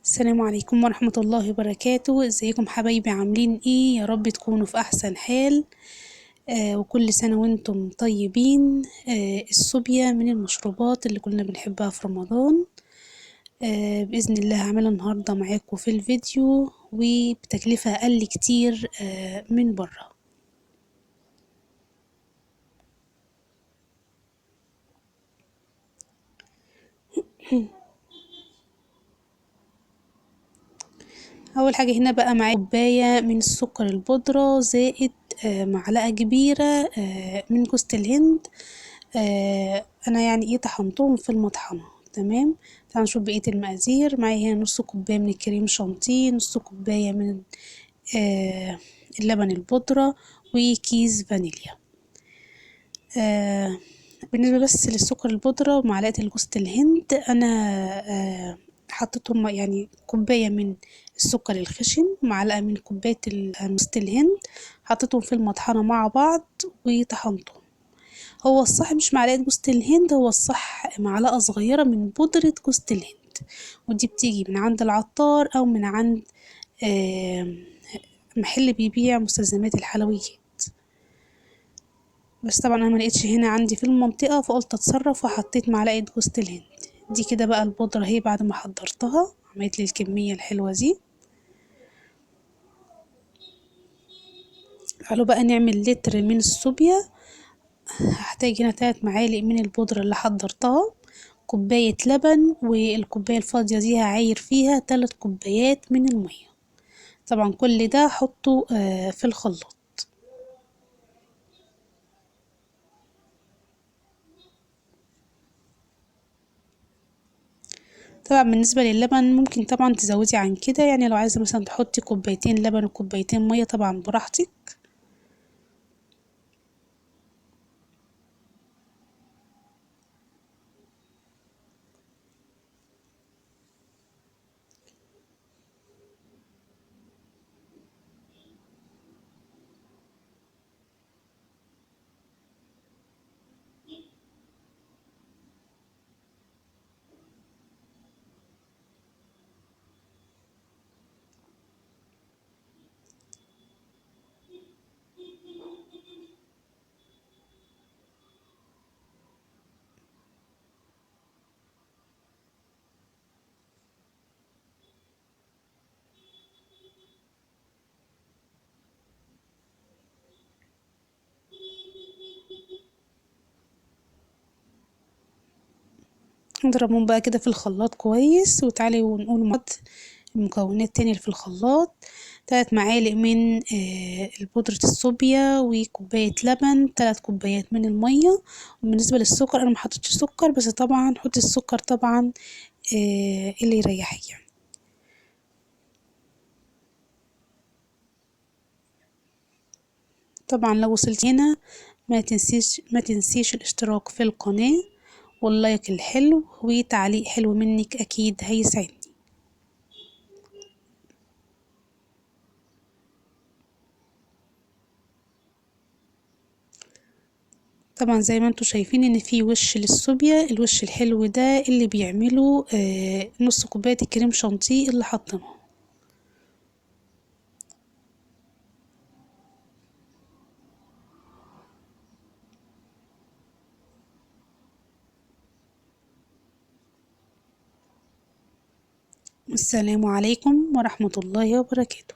السلام عليكم ورحمة الله وبركاته. ازيكم حبايبي، عاملين ايه؟ يا رب تكونوا في احسن حال، وكل سنة وانتم طيبين. السوبيا من المشروبات اللي كنا بنحبها في رمضان، بإذن الله هعملها النهاردة معاكم في الفيديو وبتكلفة أقل كتير من بره. أول حاجة هنا بقى معايا كوباية من السكر البودرة زائد معلقة كبيرة من جوزة الهند، أنا طحنتهم في المطحنة. تمام، تعالوا نشوف بقية المقادير. معايا هنا نص كوباية من الكريم شانتيه، نص كوباية من اللبن البودرة، وكيس فانيليا. بالنسبة بس للسكر البودرة ومعلقة الجوزة الهند، أنا حطيتهم كوباية من السكر الخشن، معلقة من كوباية جوزة الهند، حطيتهم في المطحنة مع بعض وطحنتهم. هو الصح مش معلقة جوزة الهند، هو الصح معلقة صغيرة من بودرة جوزة الهند، ودي بتيجي من عند العطار أو من عند محل بيبيع مستلزمات الحلويات. بس طبعا أنا ما لقيتش هنا عندي في المنطقة، فقلت أتصرف وحطيت معلقة جوزة الهند دي. كده بقى البودرة اهي بعد ما حضرتها، عملت لي الكمية الحلوة دي. تعالوا بقى نعمل لتر من السوبيا. هحتاج هنا 3 معالق من البودرة اللي حضرتها، كوباية لبن، والكوباية الفاضية دي هعاير فيها 3 كوبايات من المية. طبعا كل ده هحطه في الخلاط. طبعا بالنسبة للبن ممكن طبعا تزودي عن كده، لو عايزة مثلا تحطي كوبايتين لبن وكوبايتين مية طبعا براحتك. نضربهم بقى كده في الخلاط كويس. وتعالي ونقول مع بعض المكونات تاني اللي في الخلاط. 3 معالق من البودرة السوبيا، وكوباية لبن، 3 كوبايات من المية. وبالنسبة للسكر أنا ما حطيتش سكر، بس طبعا حطي السكر طبعا اللي يريحك. طبعا لو وصلت هنا ما تنسيش الاشتراك في القناة واللايك الحلو وتعليق حلو منك، أكيد هيسعدني. طبعا زي ما انتم شايفين ان في وش للسوبيا، الوش الحلو ده اللي بيعمله نص كوباية الكريم شانتيه اللي حطيناه. السلام عليكم ورحمة الله وبركاته.